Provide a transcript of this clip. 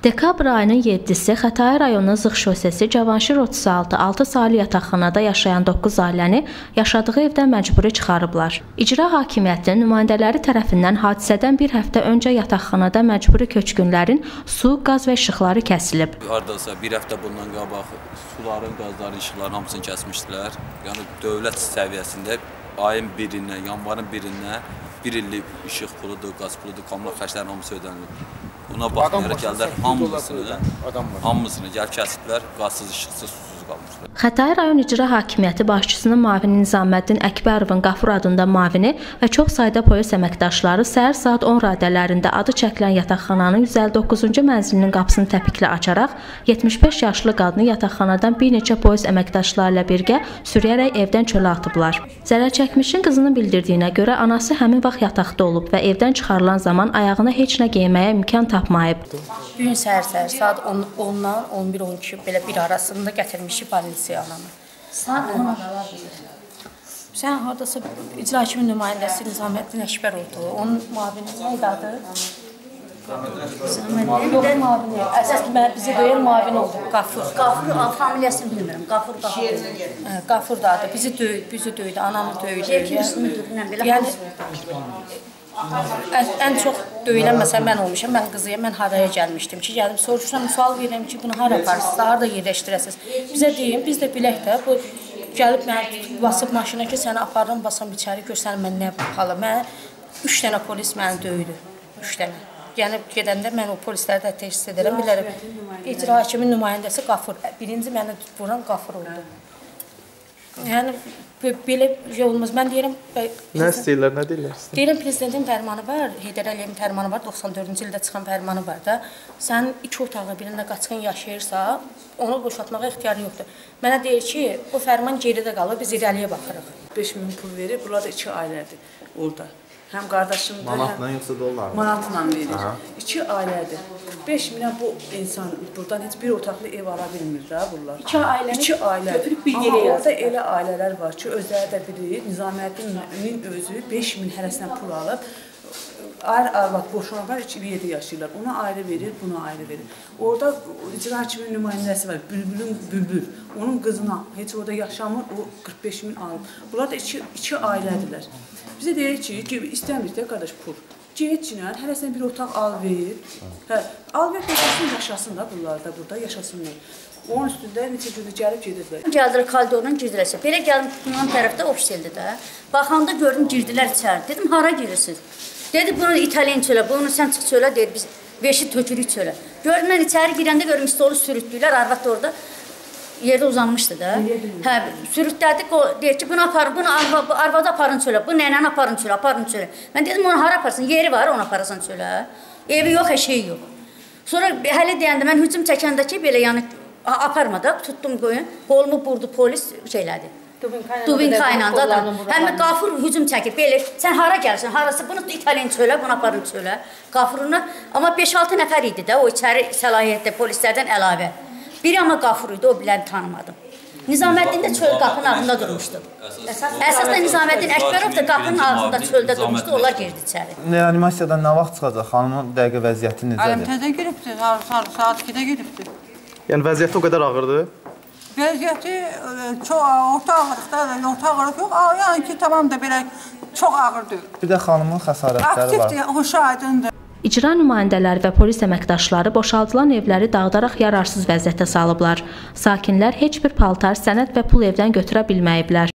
Dekabr ayının 7-si Xətai rayonunun Zığ şosesi Cavanşir 36 6 saylı yataqxanada yaşayan 9 ailəni yaşadığı evdən məcburi çıxarıblar. İcra hakimiyyətinin nümayəndələri tərəfindən hadisədən bir həftə öncə yataqxanada məcburi köçkünlərin su, qaz və işıqları kəsilib. Hardasa bir həftə bundan qabaq suların, qazların, işıqların hamısını kəsmişdilər. Yəni dövlət səviyyəsində ayın 1-dən, yanvarın 1-dən bir illik işıq puludur, qaz puludur, kommunal xərclərin hamısı ödənilir. Buna baxmayaraq gəldilər, hamısını gəlib kəsiblər, qazsız, işıqsız, susuz qalmışlar. Xətai rayon İcra Hakimiyyəti başçısının müavini Nizaməddin Əkbərovun Qafur adında müavini və çox sayda polis əməkdaşları səhər saat 10 radələrində adı çəkilən yataqxananın 159-cu mənzilinin qapısını təpiklə açaraq 75 yaşlı qadını yataqxanadan bir neçə polis əməkdaşları ilə birgə sürüyərək evdən çölə atıblar. Zərər çəkmişin qızının bildirdiyinə görə anası həmin vaxt yataqda olub və evdən çıxarılan zaman ayağına heç nə geyməyə imkan tapmayıb. Bu gün səhər-səhər saat 10-dan 11-12 belə bir arasında gətirmişik polisiya anamı. Saat 10-a qala bilir. Sən haradasa icra hakimin nümayəndəsi Nizaməddin Əkbərovdur. Onun müavini nə idi adı? Yox, müavini. Əsas bizi döyən müavini oldu. Qafur. Qafur, familiyasını bilmirəm. Qafur, Qafur. Qafur da adı. Bizi döydü, anamı döydü. Yəni ən çox döyülən məsələn mən olmuşam, mən qızıyam, mən haraya gəlmişdim ki, gəldim, soruşuram, sual verirəm ki, bunu hara aparırsınız, harada yerləşdirəsiniz. Bizə deyin, biz də bilək də, bu gəlib məni basıb maşına ki, səni aparıram, basam içəri, gör səni mən nə hala. Mənə 3 dənə polis məni döydü, 3 dənə. Yəni gedəndə mən o polisləri də teşhis edirəm, bilərəm. İcra hakimin nümayəndəsi Qafur, birinci məni vuran Qafur oldu. Yəni, belə şey olmaz. Mən deyirəm... Nə istəyirlər, nə deyirlər istəyirlər? Deyirəm, prezidentin fərmanı var, Heydər Əliyevin fərmanı var, 94-cü ildə çıxan fərmanı var da. Sənin iki otağı birində qaçqın yaşayırsa, onu boşaltmağa ixtiyarın yoxdur. Mənə deyir ki, o fərman geridə qalır, biz irəliyə baxırıq. 5000 pul verir, bunlar da 2 ailədir orada. Həm qardaşımdır, manatla yoxsa dollarla? Manatla verir. 2 ailədir. 5000-ə bu insan buradan heç bir otaqlı ev ala bilmir də bunlar. 2 ailə götürüb bir yerə yazır. Orada elə ailələr var ki, özləri də bilir, Nizaməddinin özü 5000 hərəsinə pul alıb, arvad boşananlar bir yerdə yaşayırlar. Ona ayrı verir, buna ayrı verir. Orada icra hakiminin nümayəndəsi var, Bülbülün Bülbül. Onun qızına heç orada yaşamır, o 45000 alıb. Bunlar da iki ailədirlər. Bizə deyir ki, istəmirik də qardaş pul. Get cinən, hərəsinə bir otaq al ver. Hə, al ver, yaşasın, yaşasın da bunlar da burada, yaşasınlar. Onun üstündə neçə gündür gəlib gedirdilər. Gəldilər koridordan girdilər. Belə gəldim, bunun tərəfdə ofis eldi də. Baxanda gördüm, girdilər içəri. Dedim, hara girirsiniz? Dedi, bunu İtalyan çölə, bunu sən çıx çölə, dedi, biz veşi tökürük çölə. Gördüm, mən içəri girəndə gördüm, stolu sürütdülər, arvad da orada yerdə uzanmışdı da. Hə, sürütlədi, deyir ki, bunu aparın, bunu arvadı aparın çölə, bu nənəni aparın çölə, aparın çölə. Mən dedim, onu hara aparsın, yeri var, onu aparasan çölə. Evi yox, eşeği yox. Sonra hələ deyəndə, mən hücum çəkəndə ki, belə yəni aparmadı, tutdum qoyun, qolumu burdu, polis şeylədi. Dubinka ilə zaten. Həm də Qafur hücum çəkir. Belə, sən hara gəlirsən, harası, bunu İtalyan çölə, bunu aparın çölə. Qafuruna, amma 5-6 nəfər idi də, o içəri səlahiyyətdə polislərdən əlavə. Biri amma Qafur idi, o biləni tanımadım. Nizaməddin də çöl qapının ağzında durmuşdu. Əsas da Nizaməddin Əkbərov da qapının ağzında çöldə durmuşdu, onlar girdi içəri. Reanimasiyadan nə vaxt çıxacaq? Xanımın dəqiqə vəziyyəti necədir? Əlim təzə giribdi, saat 2-də giribdi. Yəni vəziyyəti o qədər ağırdır? Vəziyyəti çox orta ağırlıqda, orta ağırlıq yox, yəni ki, tamam da belə çox ağır deyil. Bir də xanımın xəsarətləri var. Aktivdir, hoşu aydındır. İcra nümayəndələri və polis əməkdaşları boşaldılan evləri dağıdaraq yararsız vəziyyətə salıblar. Sakinlər heç bir paltar, sənəd və pul evdən götürə bilməyiblər.